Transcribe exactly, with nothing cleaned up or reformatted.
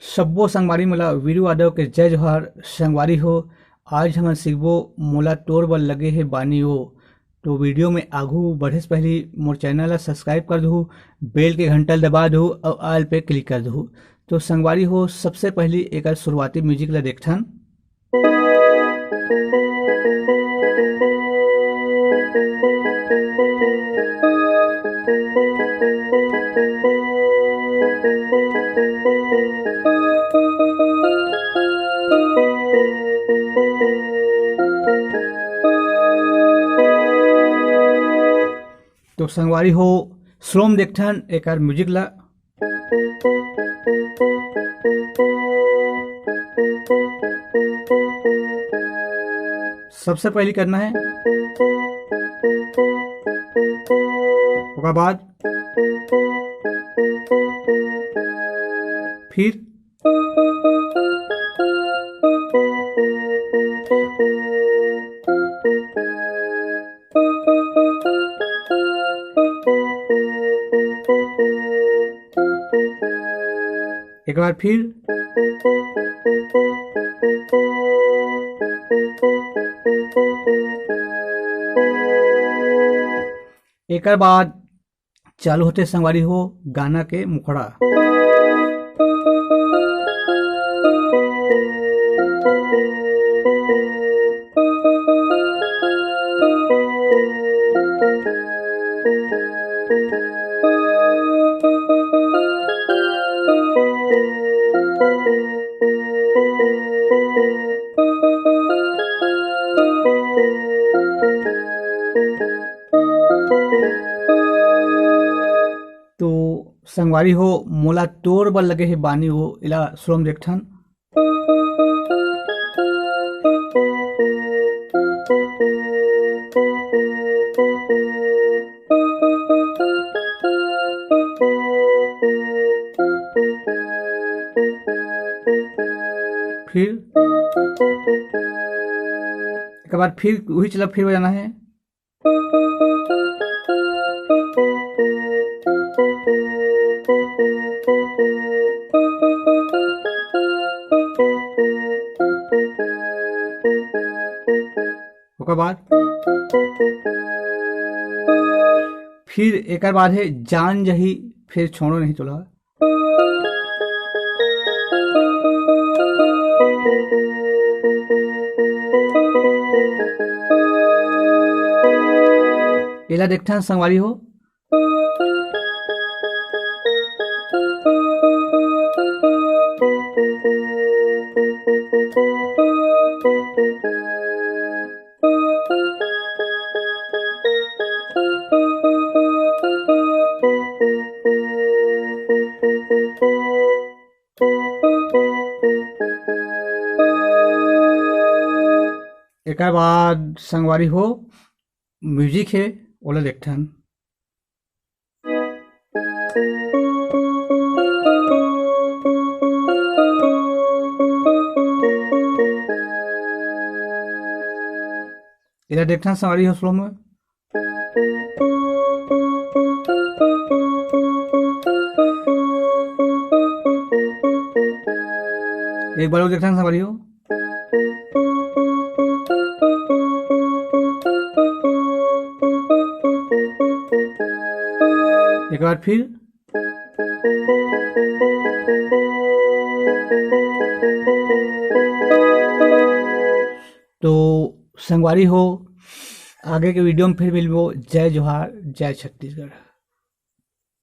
सब्बो संगवारी मन ला वीरू यादव के जय जोहार। संगवारी हो, आज हमन सीखबो मोला तोर बर लगे हे बानी ओ। तो वीडियो में आगू बढ़े से पहली मोर चैनल ला सब्सक्राइब कर दहू, बेल के घंटा ला दबा दहू और ऑल पे क्लिक कर दहू। तो संगवारी हो, सबसे पहली एकर शुरुआती म्यूजिक ला देखथन। तो संगवारी हो, स्लो में देखथन एकर म्यूजिक ला। सबसे पहली करना है, ओकर बाद फिर एक बार फिर। एकर बाद चालू होथे संगवारी हो गाना के मुखड़ा। तो संगवारी हो, मोला तोर बर लगे हे बानी ओ, एला स्लो में देखथन। फिर एक बार फिर वही चला, फिर बजाना है। ओकर बाद फिर एकर बाद है जान जही फिर छोड़ो नहीं तोला। एला देखथन संगवारी हो। एकर बाद संगवारी हो, म्यूजिक हे, ओला देखथन। एला देखथन संगवारी हो स्लो में। एक बार और देखथन संगवारी हो। एक बार फिर। तो संगवारी हो, आगे के वीडियो में फिर मिलबो। जय जोहार, जय छत्तीसगढ़।